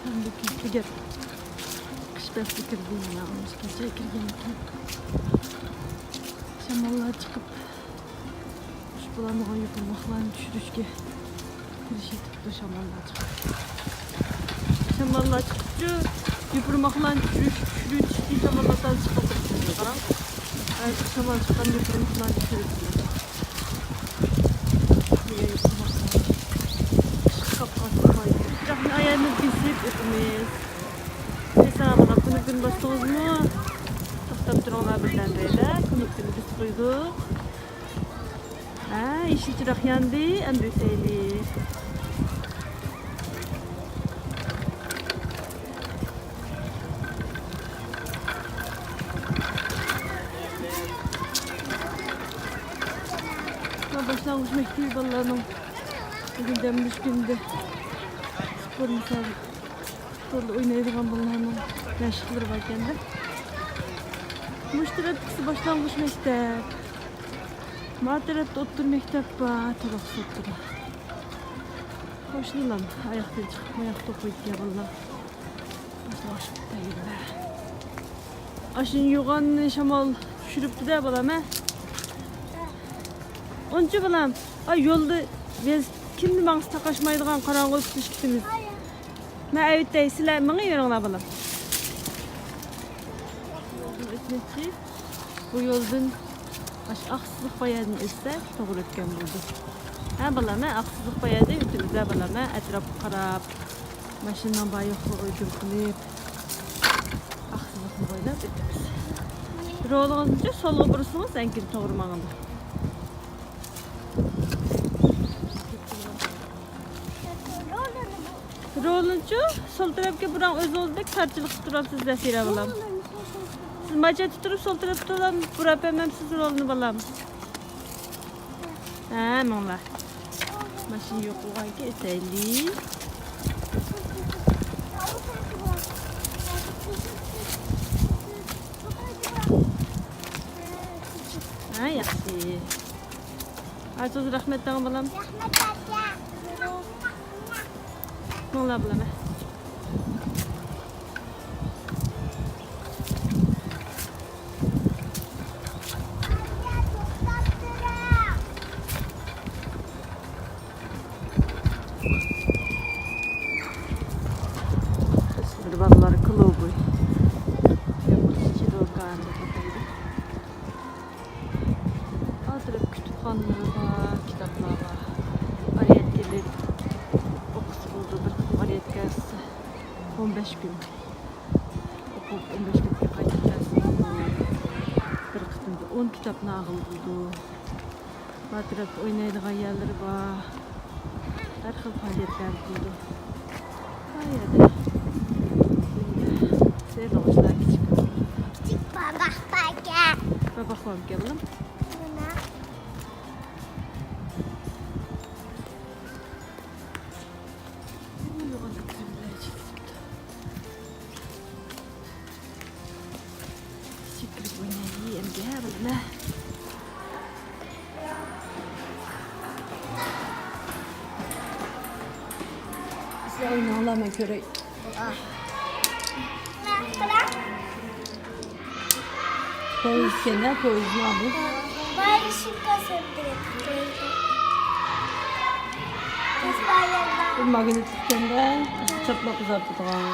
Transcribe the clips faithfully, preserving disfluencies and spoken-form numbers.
ئەمدى كۈز تۈگەپ، قىش پەسلى كىردى، مانا، كەچ ئاي كىرگەنكەن. شاماللار چىقىپ، ئۇچۇپ بولالمىغان يوپۇرماقلارنى چۈشۈرۈشكە تىرىشىۋېتىپتۇ شاماللار چىقىپ. شاماللار چىقىپچۇ، يوپۇرماقلارنى چۈشۈرۈش، چۈشۈرۈۋېتىشتىن شاماللار تازا چىقىپ كېتىپتۇ. قاراڭ. ھازىر شامال چىققان يوپۇرماقلارنى چۈشۈرۈۋېتىپتۇ. ئىشقا قاپقان قويدى. بىراق ئايالىمىز بېسىپ ئۆتىمىز. ئەسسالامۇئەلەيكۇم، كۇنۇپكىنى باستىڭىزمۇ؟ توختاپ تۇرۇڭلار بىردەم دەيدۇ. كۇنۇپكىنى بېسىپ قويدۇق. ھە، يېشىل چىراغ ياندى، ئەمدى ئۆتەيلى. باشلانغۇچ مەكتىپى بالىلارنىڭ بۈگۈن دەم ئېلىش كۈنىدە سپورت، سپورتتا ئوينايدىغان بالىلارنىڭ مەشىقلىرى باركەن-دە. مۇشۇ تەرەپتىكىسى باشلانغۇچ مەكتەپ. ما تەرەپتە ئوتتۇرا مەكتەپ بار، تولۇقسىز ئوتتۇرا. قوشنىلام ئاياقتىن چىقىپ، ماياق توپ ئوينايدىكەن بالىلار. ئاشۇ يوغان شامال چۈشۈرۈپتۇ-دە، بالام، ھە؟ ئۇنچە، بالام. ئاي، يولدا بىز كىمنى ماڭسا تاقاشمايدىغان قاراڭغۇ تۇتۇش كېتىمىز. مەن ئەۋېتەي، سىلەر مېڭىۋېرىڭلار، بالام. يولدىن ئۆتمەكچى. بۇ يولدىن ئاشۇ ئاق سىزىق بايادىن ئۆتسە، توغرا ئۆتكەن بولىدۇ. ھە، بالام، ھە، ئاق سىزىق بايادىن ئۆتىمىز، ھە، بالام، ھە، ئەتراپقا قاراپ. ماشىنىنىڭ بار يوقلۇقىغا ھۆكۈم قىلىپ، ئاق سىزىقنى بويلاپ ئۆتىمىز. رولىڭىزنىچۇ سولغا بۇرسىڭىز، ئەنكىن توغرا ماڭىدۇ. رولىنىچۇ سول تەرەپكە بۇراڭ، ئۆزىڭىز بەك تارچىلىق قىلىپ تۇرۇپسىز، زەھىرە بالام. سىز ماچاتتا تۇرۇپ سول تەرەپتە بولام، بۇراپ بەرمەمسىز رولنى، بالام. ھە، ماڭلا. ماشىنا يوق بولغانكى ئۆتەيلى. ھە، ياخشى. ئاچىز، رەھمەت دەڭ، بالام. رەھمەت، ئاچا. ماڭلا، بالام، ھە. بىر بالىلار كۇلۇبى. ياپونچە جۇدوكان دەپ ئاتايدۇ. ئاتراپ كۇتۇپخانىلىرى بار، كىتابلار بار. ئارىيەتكە كېلىپ ئوقۇسا بولىدۇ، بىر قېتىم ئارىيەتكە كەلسە. ئون بەش كۈن ئوقۇپ، ئون بەش كۈنگە قايتىپ كەلسە بولىدۇ. بىر قېتىمدا ئون كىتابنى ئالغىلى بولىدۇ. بۇ تەرەپتە ئوينايدىغان يەرلىرى بار. ھەر خىل پائالىيەتلەرنى قىلىدۇ. بۇ يەردە سېلىنغۇچىلار كىچىك. كىچىك بابا باركەن. بابا باركەن، بالام. مانا. كىچىك كىرىپ ئوينايلى ئەمدى، ھە، بالىلار. سىلەر ئويناڭلار، مەن كۆرەي. پويىزكەن-دە، پويىز مانا بۇ. باياشقا سەپتىرەپ قويدۇم. بۇ ماگنىتلىقكەن-دە، چاپلاپ ئۇزارتىدىغان.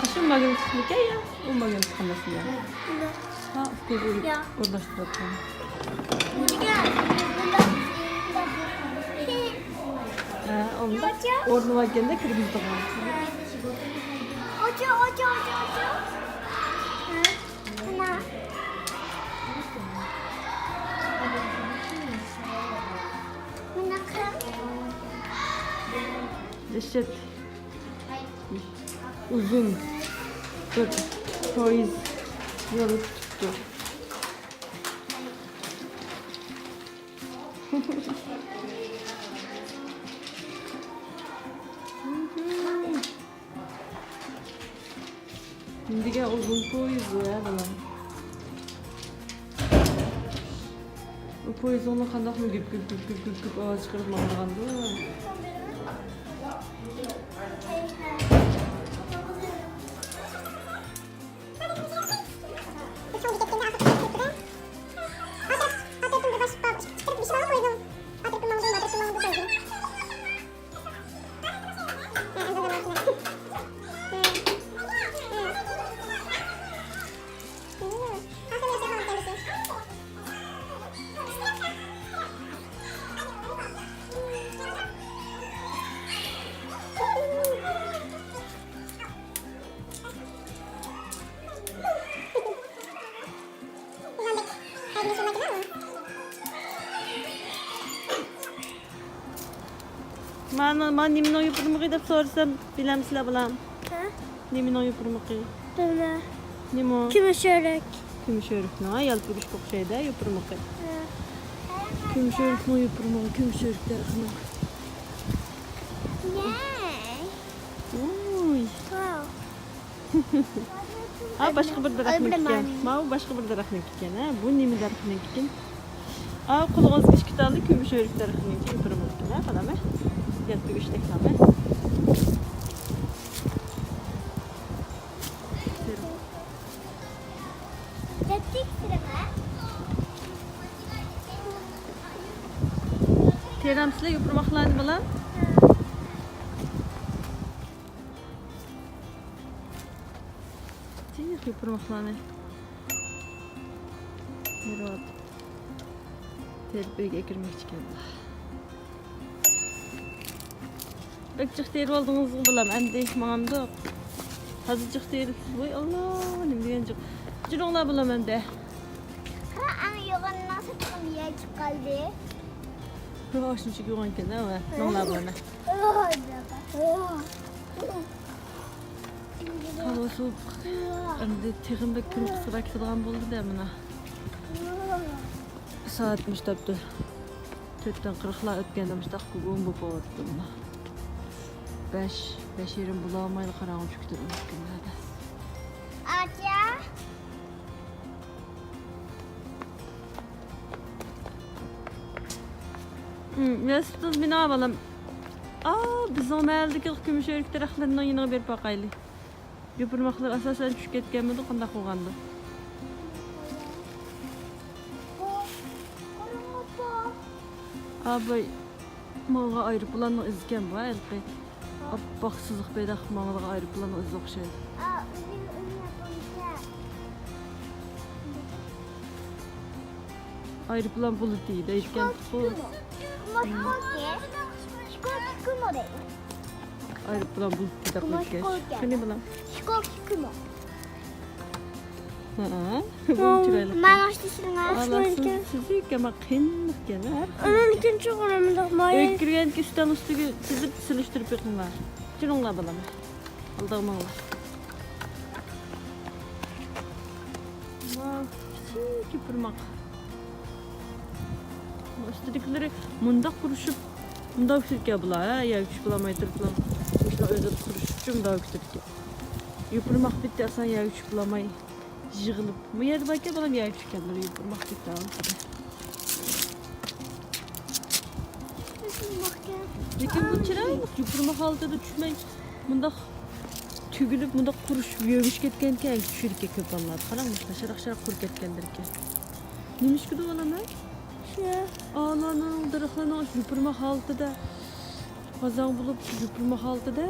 ئاشۇ ماگنىتلىقمىكەن يا؟ ئۇ ماگنىتلىق ئەمەسمۇ يا؟ ھا، ئۇكىگە ئورناشتۇرۇۋاتىمەن. ھە، ئۇنداق ئورنىۋەتكەندە كىرگۈزىدىغان. دەھشەت. ئۇزۇن بىر پويىز يولى تۇتۇپتۇ. دېگەن ئۇزۇن پويىز بۇ، ھە، بالام؟ بۇ پويىزنىڭ قانداقمۇ گۈپ، گۈپ، گۈپ، گۈپ، گۈپ، گۈپ ئاۋاز چىقىرىپ ماڭىدىغاندۇ؟ مانا، مانا نېمىنىڭ يوپۇرمىقى دەپ سورىسام، بىلەمسىلەر، بالام؟ ھە؟ نېمىنىڭ يوپۇرمىقى؟ بىلمەيمەن. نېمە ئۇ؟ كۈمۈش ئۆرۈك. كۈمۈش ئۆرۈكنىڭ، ھە، يالپۇز گۈلگە ئوخشايدۇ، يوپۇرمىقى. ھە. كۈمۈش ئۆرۈكنىڭ يوپۇرمىقى، كۈمۈش ئۆرۈك دەرىخىنىڭ. يەي. ۋوي. ۋاۋ. ھا، باشقا بىر دەرەخنىڭكى ئىكەن. ماۋۇ باشقا بىر دەرەخنىڭكى ئىكەن، ھە. بۇ نېمە دەرەخنىڭكى ئىكەن؟ ئا، قولىڭىزدىكى ئىككى تاللا كۈمۈش ئۆرۈك دەرىخىنىڭكى يوپۇرمىقى ئىكەن، ھە، بالام، ھە؟ يالپۇز گۈلگە ئوخشايدۇ. تېرەمسىلەر يوپۇرماقلارنى، بالام؟ جىق يوپۇرماقلارنى تېرىۋاتىپ، تېرىپ ئۆيگە ئەكىرمەكچىكەنلەر. بەك جىق تېرىۋالدىڭىزغۇ، بالام، ئەمدى ماڭامدۇق؟ ھازىر جىق تېرىپ، ۋاي ئاللا، نېمە دېگەن جىق. جۈرۈڭلار، بالام، ئەمدى. قارا، ئەڭ يوغىنىنىڭ سىرتىغا يەر چىقىپ قالدى. ھا، شۇنچىلىك يوغان ئىكەن، ھە، ماڭلار، بالام. ھاۋا سوغۇپ، ئەمدى تېخىمۇ بەك كۈن قىسقىراق كېتىدىغان بولدى-دە مانا. سائەت مۇشتاپتۇ. تۆتتىن قىرىقلا ئۆتكەندە مۇشتاق گۇگۇم بولۇپ قالىدۇ مانا. بەش، بەش يېرىم بولالمايلا قاراڭغۇ چۈشۈپ كېتىدۇ مۇشۇ كۈنلەردە. ئاچا. ھىم، ياسىتىز مېنىڭ بالام. ئا، بىزنىڭ مەھەللىدىكى كۈمۈش ئۆرۈك دەرەخلىرىنىڭ يېنىغا بېرىپ باقايلى. يوپۇرماقلىرى ئاساسەن چۈشۈپ كەتكەنمىدۇ، قانداق بولغاندۇ؟ ئاباي، ماڭىدىغان ئايروپىلاننىڭ ئىزىكەن بۇ، ھېلىقى. ئاپئاق سىزىق پەيدا قىلىپ ماڭىدىغان ئايروپىلاننىڭ ئىزى ئوخشايدۇ. ئايروپىلان بۇلۇتى دەيدىكەن. ئايروپىلان بۇلۇتى دەپ قويۇپكەن. قېنى بالام؟ ھە، بۇ چىرايلىق. مانا شۇ سىزىڭىز. سۈزۈك، ئەمما قېنىقكەن، ھە؟ ئۇنىڭ ئۈچۈن چوقۇم مۇنداق مايىل. ئۆيگە كىرگەندىن كېيىن ئۈستەڭ ئۈستىگە تىزىپ سېلىشتۇرۇپ بېقىڭلار. جۈرۈڭلار، بالام. ئالدىغا ماڭلا. ۋاۋ، كىچىك يوپۇرماق. ئۈستىدىكىلىرى مۇنداق قۇرۇشۇپ، مۇنداق ئۆسىدىكەن بۇلار، ھە، يەرگە چۈشۈپ بولالماي تۇرۇپلا. مۇشۇنداق ئۆزى قۇرۇشۇپچۇ، مۇنداق كۆتۈرۈپ. يوپۇرماق بىتتە ئاسان يەرگە چۈشۈپ بولالماي يىغىلىپ. بۇ يەردە باركەن، بالام، يەرگە چۈشكەنلىرى يوپۇرماق بىتتە ئالدىدا. لېكىن بۇ چىرايلىق يوپۇرماق ھالىتىدە چۈشمەي، مۇنداق تۈگۈلۈپ، مۇنداق قۇرۇشۇپ، يۆگىشىپ كەتكەنكەن، چۈشىدىكەن كۆپ بالىلار. قاراڭ، مۇشۇنداق شاراق-شاراق قۇرۇپ كەتكەنلىرىكەن. نېمىشقىدۇ بالام، ھە؟ شۇ. ئانىنىڭ دەرەخلەرنىڭ يوپۇرماق ھالىتىدە غازاڭ بولۇپ، يوپۇرماق ھالىتىدە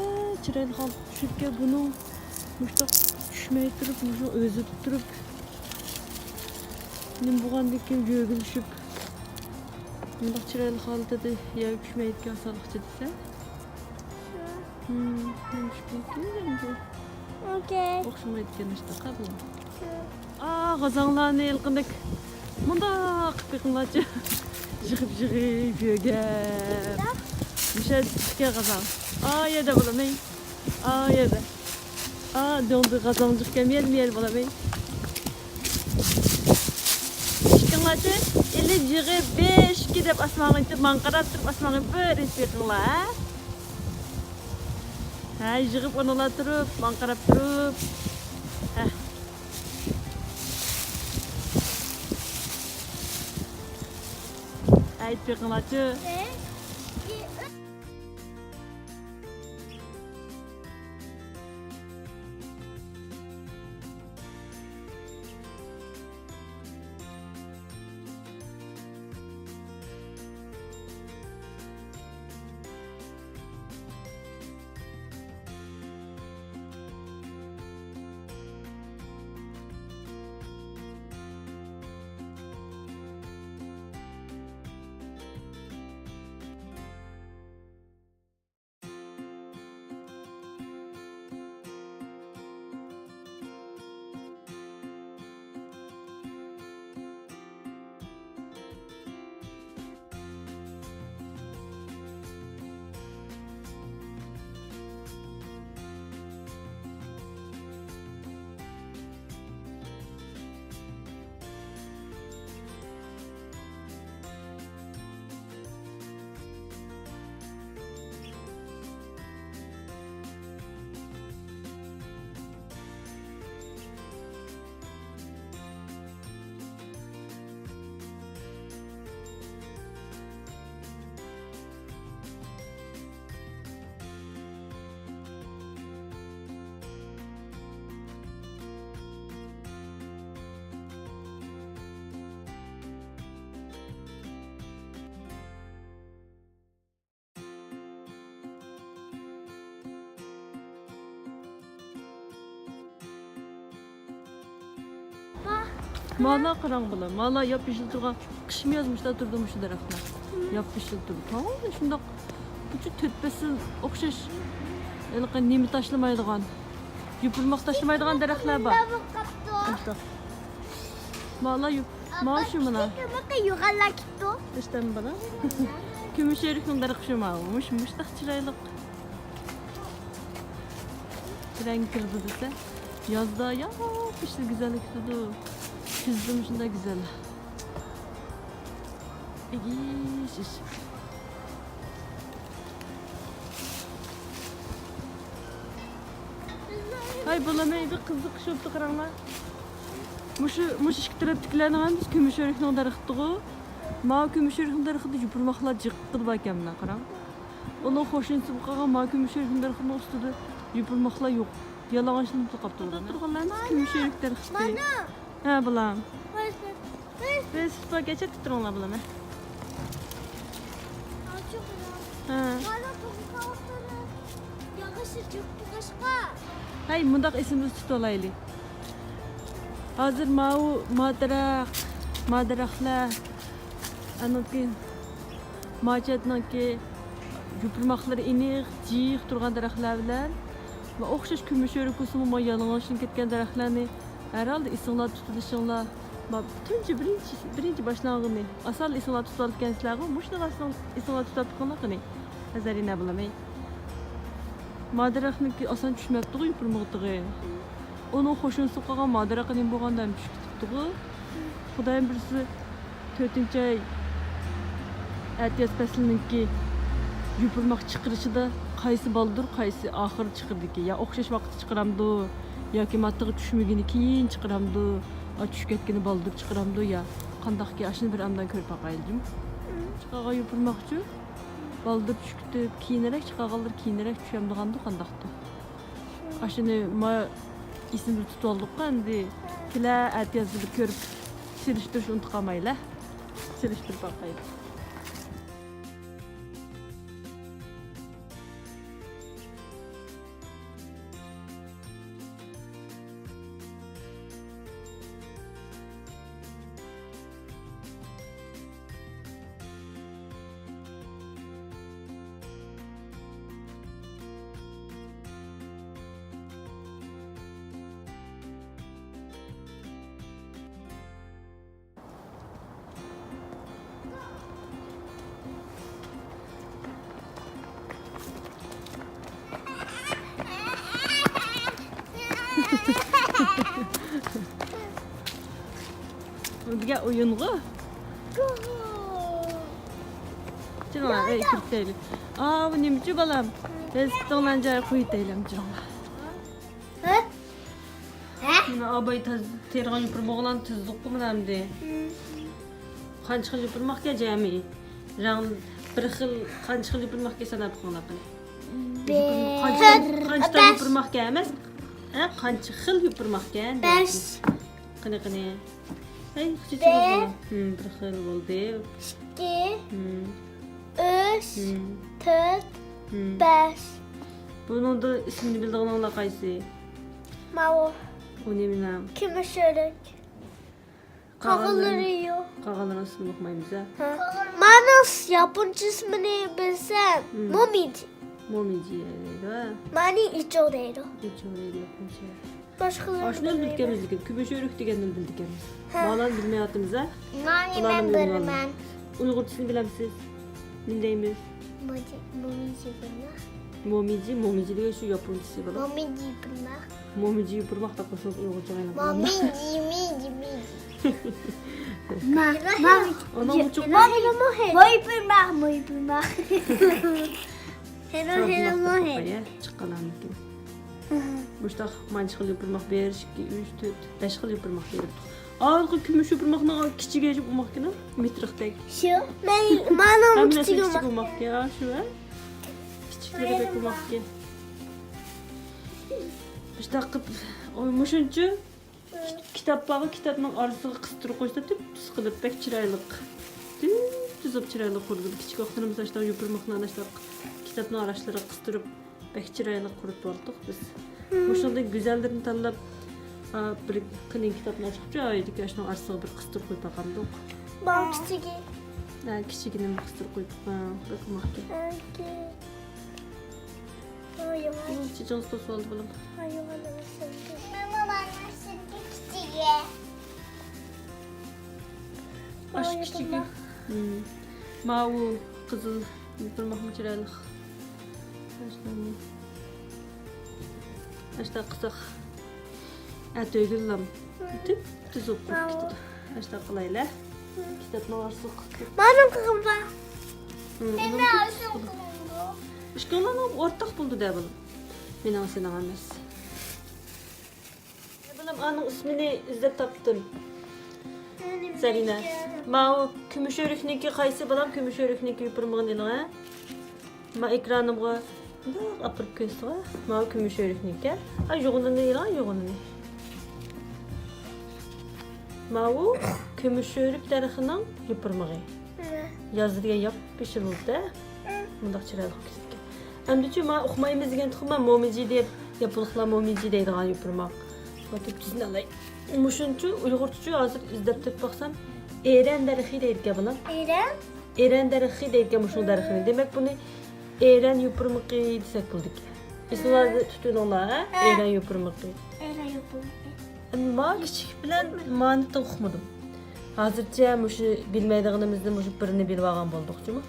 چىرايلىق ھالىتىدە چۈشىدىكەن. بۇنىڭ مۇشۇنداق چۈشمەي تۇرۇپ، مۇشۇ ئۆزىدە تۇرۇپ، نېمە بولغاندىكىن يۆگىلىشىپ، مۇنداق چىرايلىق ھالىتىدە يەرگە چۈشمەيدىكەن ئاسانلىقچە دېسە. ھىم، نېمىشقىكىن ئەمدى. ئوكەي. ئوخشىمايدىكەن ئىشتە قابىل. ئا، غازاڭلارنى ھېلىقىدەك مۇنداق قىلىپ بېقىڭلارچۇ. يىغىپ، يىغىپ يۆگەپ. مۇشۇ يەردە چىقىدىكەن غازاڭ. ئا، يەردە بالام، ئەي. ئا، يەردە. ئا، دۆڭدە غازاڭ جىقكەن يەردە، يەردە بالام، ئەي. ئىشتىڭلارچۇ، ئىلى يىغىپ، بىر، ئىككى دەپ ئاسمانغا ئېتىپ، ماڭقىراپ تۇرۇپ ئاسمانغا بىر ئېتىپ بېقىڭلار، ھە؟ ھە، يىغىپ ئورنىلار تۇرۇپ، ماڭقىراپ تۇرۇپ. ھە. ئەيىپ بېقىڭلارچۇ. مانا قاراڭ بالام، مانا ياپيېشىل تۇرغان، قىشمۇ ياز مۇشۇنداق تۇرىدۇ مۇشۇ دەرەخلەر. ياپيېشىل تۇرىدۇ. تاۋاپ شۇنداق، بۇچۇ تۆت پەسىل ئوخشاش، ھېلىقى نېمە تاشلىمايدىغان، يوپۇرماق تاشلىمايدىغان دەرەخلەر بار. مۇشۇنداق. مانا يوپ-، مانا شۇ مانا. يوغانلاپ كېتىپتۇ. ئىشتەم بالا. كۈمۈش ئۆرۈكنىڭ دەرىخى شۇ ماۋۇ. مۇش-، مۇشتاق چىرايلىق. رەڭگى كىرىدۇ دېسە، يازدا ياپيېشىل گۈزەللىك كېتىدۇ. كۈزدىمۇ شۇنداق گۈزەل. ئىگىش، ئىش. ھاي بالام، ھەي، بىر قىزىق ئىش بوپتۇ، قاراڭلار. مۇشۇ، مۇشۇ ئىككى تەرەپتىكىلەرنىڭ ھەممىسى كۈمۈش ئۆرۈكنىڭ دەرىخىدىغۇ. ماۋۇ كۈمۈش ئۆرۈكنىڭ دەرىخىدە يوپۇرماقلار جىققىدە باركەن، مانا قاراڭ. ئۇنىڭ خوشۇنىسى بولۇپ قالغان ماۋۇ كۈمۈش ئۆرۈكنىڭ دەرىخىنىڭ ئۈستىدە يوپۇرماقلار يوق. يالاڭاچلىنىپ قاپتۇ. بۇلار تۇرغانلار ھەممىسى كۈمۈش ئۆرۈك دەرىخى. مانا. ھە، بالام. بىز پاكەتچە تۇتۇرۇڭلار بىلەن. ھە. ياغىشى جىق بولغاچقا. ھەي، مۇنداق ئېسىمىزدە تۇتۇۋالايلى. ھازىر ماۋۇ ما دەرەخ، ما دەرەخلەر، ئانىڭكى ماچەتنىڭكى يوپۇرماقلىرى ئېنىق، جىق تۇرغان دەرەخلەر بىلەن ۋە ئوخشاش كۈمۈش ئۆرۈك بولسىمۇ، ما يالىڭاچلىنىپ كەتكەن دەرەخلەرنى ھەرھالدا ئېسىڭلاردا تۇتۇۋېلىشىڭلار. ما تۇنجى بىرىنچى، بىرىنچى باشلانغىنى ئاسانلا ئېسىڭلاردا تۇتۇۋالىدىكەنسىلەرغۇ، مۇشۇنى ئاسان ئېسىڭلاردا تۇتۇپ بېقىڭلار قېنى. ھەزەرىنە بالام، ھەي. ما دەرەخنىڭكى ئاسان چۈشمەپتىغۇ يوپۇرمىقىغا. ئۇنىڭ خوشۇنىسى قالغان ما دەرەخ نېمە بولغاندۇ، ھەم چۈشۈپ كېتىپتىغۇ. خۇدايىم بىلسە، تۆتىنچى ئاي ئەتىياز پەسلىنىڭكى يوپۇرماق چىقىرىشىدا قايسى بالدۇر، قايسى ئاخىر چىقىدىكى؟ يا ئوخشاش ۋاقىتتا چىقىرامدۇ، ياكى ماتىغا چۈشمىگىنى كېيىن چىقىرامدۇ، ئا، چۈشۈپ كەتكىنى بالدۇر چىقىرامدۇ، يا قانداقكى؟ ئاشۇنى بىر ئاندىن كۆرۈپ باقايلى جۇمۇ. چىقارغان يوپۇرماقچۇ؟ بالدۇر چۈشۈپ كېتىپ، كېيىنرەك چىقارغانلىرى كېيىنرەك چۈشەمدىغاندۇ، قانداقتۇ؟ ئاشۇنى ما ئېسىمدە تۇتۇۋالدۇققۇ ئەمدى. كېلە ئەتىيازدا بىر كۆرۈپ سېلىشتۇرۇش ئۇنتۇپ قالمايلى. سېلىشتۇرۇپ باقايلى. بۇ دېگەن ئويۇنغۇ. جېنىڭلار، ئۆيگە كىرىپ كېتەيلى. ئا، بۇ نېمىچۇ بالام؟ ھە. ھېسىتىڭلارنى جايىغا قويۇۋېتەيلى جېنىڭلار. ھە؟ ھە؟ ئاباي تاز-، تېرىغان يوپۇرمىغىلا تىزدۇققۇ مانا ئەمدى. قانچە خىل يوپۇرماقكەن جەمئىي؟ رەڭ بىر خىل، قانچە خىل يوپۇرماقكەن ساناپ بېقىڭلار قېنى. بىر، قانچە خىل، قانچە تال يوپۇرماقكەن ئەمەس؟ ھە، قانچە خىل يوپۇرماقكەن؟ بەش. قېنى، قېنى. ھەي، بىر. بىر خىل بولدى. ئىككى، ئۈچ، تۆت، بەش. بۇنىڭدا ئىسمىنى بىلىدىغىنىڭلار قايسى؟ ماۋۇ. ئۇ نېمە نام؟ كۈمۈش ئۆرۈك. قالغانلىرى يوق. قالغانلىرىنىڭ ئىسمىنى ئۇقمايمىز ھە. مانا ياپونچە ئىسمىنى بىلسەم، مومىجى. مومىجى دەيدۇ ھە. مانى ئىچو دەيدۇ. ئىچو دەيدۇ ياپونچە. باشقىلارنى ئاشۇنى بىلمەيمەن. بىلدىكەنمىز لېكىن، كۈمۈش ئۆرۈك دېگەننى بىلدىكەنمىز. ھە. بالىلارنى بىلمەيۋاتىمىز ھە. مانى مەن بىلىمەن. ئۇيغۇرچىسىنى بىلەمسىز؟ نېمە دەيمىز؟ مومىجى، مومىجى بىلمەم. مومىجى، مومىجى دېگەن شۇ ياپونچىسى بالا. مومىجى بىلمەم. مومىجى يوپۇرماق دەپ قويسىڭىز ئۇيغۇرچە ئايلىنىپ قالىدۇ. مومىجى، مىجى، مىجى. ما، ما، ئۇنىڭ ئۇچۇق. موي بىرماق، موي بىرماق. ھېلو، ھېلو، موي. چىققانلارمىكىن. مۇشتاق مانچە خىل يوپۇرماق بېرىش، ئىككى، ئۈچ، تۆت، بەش خىل يوپۇرماق بېرىپتۇ. ئارقا كۈمۈش يوپۇرماقنىڭ كىچىكى ئوماقكىنا، مېتىرىقتەك. شۇ. مەن، مانىڭ كىچىكى ئوماقكەن، شۇ ھە؟ كىچىكلىرى بەك ئوماقكەن. مۇشتاق قىلىپ، مۇشۇنچە كىتاب بارغۇ، كىتابنىڭ ئارىسىغا قىستۇرۇپ قويسا، تۈپتۈز قىلىپ، بەك چىرايلىق. تۈپتۈز بولۇپ چىرايلىق قۇرۇلىدۇ. كىچىك ۋاقىتلىرىمىزدا ئاشۇنداق يوپۇرماقنى ئاشۇنداق كىتابنىڭ ئارىلىرىغا قىستۇرۇپ، بەك چىرايلىق قۇرۇپ بولدۇق بىز. مۇشۇنداق گۈزەللىرىنى تاللاپ، ئا، بىر قېنى كىتابنى ئاچقۇچە، ئايدىكى ئاشۇنىڭ ئارىسىغا بىر قىستۇرۇپ قويۇپ باقامدۇق. بۇ كىچىكى. ھە، كىچىكىنى قىستۇرۇپ قويۇپ باقاڭ. بەك ئوماقكەن. ئوكەي. ھايۋان. چېچىڭىز توسۇۋالدى بالام. ھايۋان ئەمەس. ماما، مانا شۇنىڭ كىچىكى. ئاشۇ كىچىكى. ماۋۇ قىزىل يوپۇرماقمۇ چىرايلىق. ئاشۇنداق قىلساق. ئەتىگۈنلام تۈپتۈز بولۇپ قېلىپ كېتىدۇ. ئاشۇنداق قىلايلى. كىتابنى ئارىسىغا قىلىپ. مانا قىلغان بار. مېنىڭ ئارىسىغا قىلغان بار. ئىككىڭلارنىڭ ئورتاق بولدى دە بالام. مېنىڭ سېنىڭ ئەمەس. بالام، ئانىڭ ئىسمىنى ئىزدەپ تاپتىم. زەرىنە. ماۋۇ كۈمۈش ئۆرۈكنىڭكى قايسى بالام؟ كۈمۈش ئۆرۈكنىڭكى يوپۇرمىغىنى ئېلىڭ ھە. ما ئېكرانىمغا مۇنداق ئاپىرىپ كۆرسىتىڭ. ماۋۇ كۈمۈش ئۆرۈكنىڭكى. ھە، يوغىنىنى ئېلىڭ، يوغىنىنى. ماۋۇ كۈمۈش ئۆرۈك دەرىخىنىڭ يوپۇرمىقى. يازدا دېگەن ياپيېشىل بولۇپتۇ. مۇنداق چىرايلىق بولۇپ كېتىپتىكەن. ئەمدىچۇ ما ئۇقمايمىز دېگەن تۇخۇم ما مومىجى دەپ، ياپونلۇقلار مومىجى دەيدىغان يوپۇرماق. مۇشۇنچۇ ئۇيغۇرچىچۇ ھازىر ئىزدەپ تېپىپ باقسام، ئېرەن دەرىخى دەيدىكەن بۇنى. ئېرەن؟ ئېرەن دەرىخى دەيدىكەن مۇشۇ دەرىخىنى. دېمەك، بۇنى ئېرەن يوپۇرمىقى دېسەك بولىدىكەن. ئېسىڭلاردا تۇتۇۋېلىڭلار، ھە؟ ئېرەن يوپۇرمىقى. ئېرەن يوپۇرمىقى. ما كىچىك بىلەن مانىتى ئۇقمىدىم. ھازىرچە مۇشۇ بىلمەيدىغىنىمىزدىن مۇشۇ بىرىنى بىلىۋالغان بولدۇق جۇمۇ.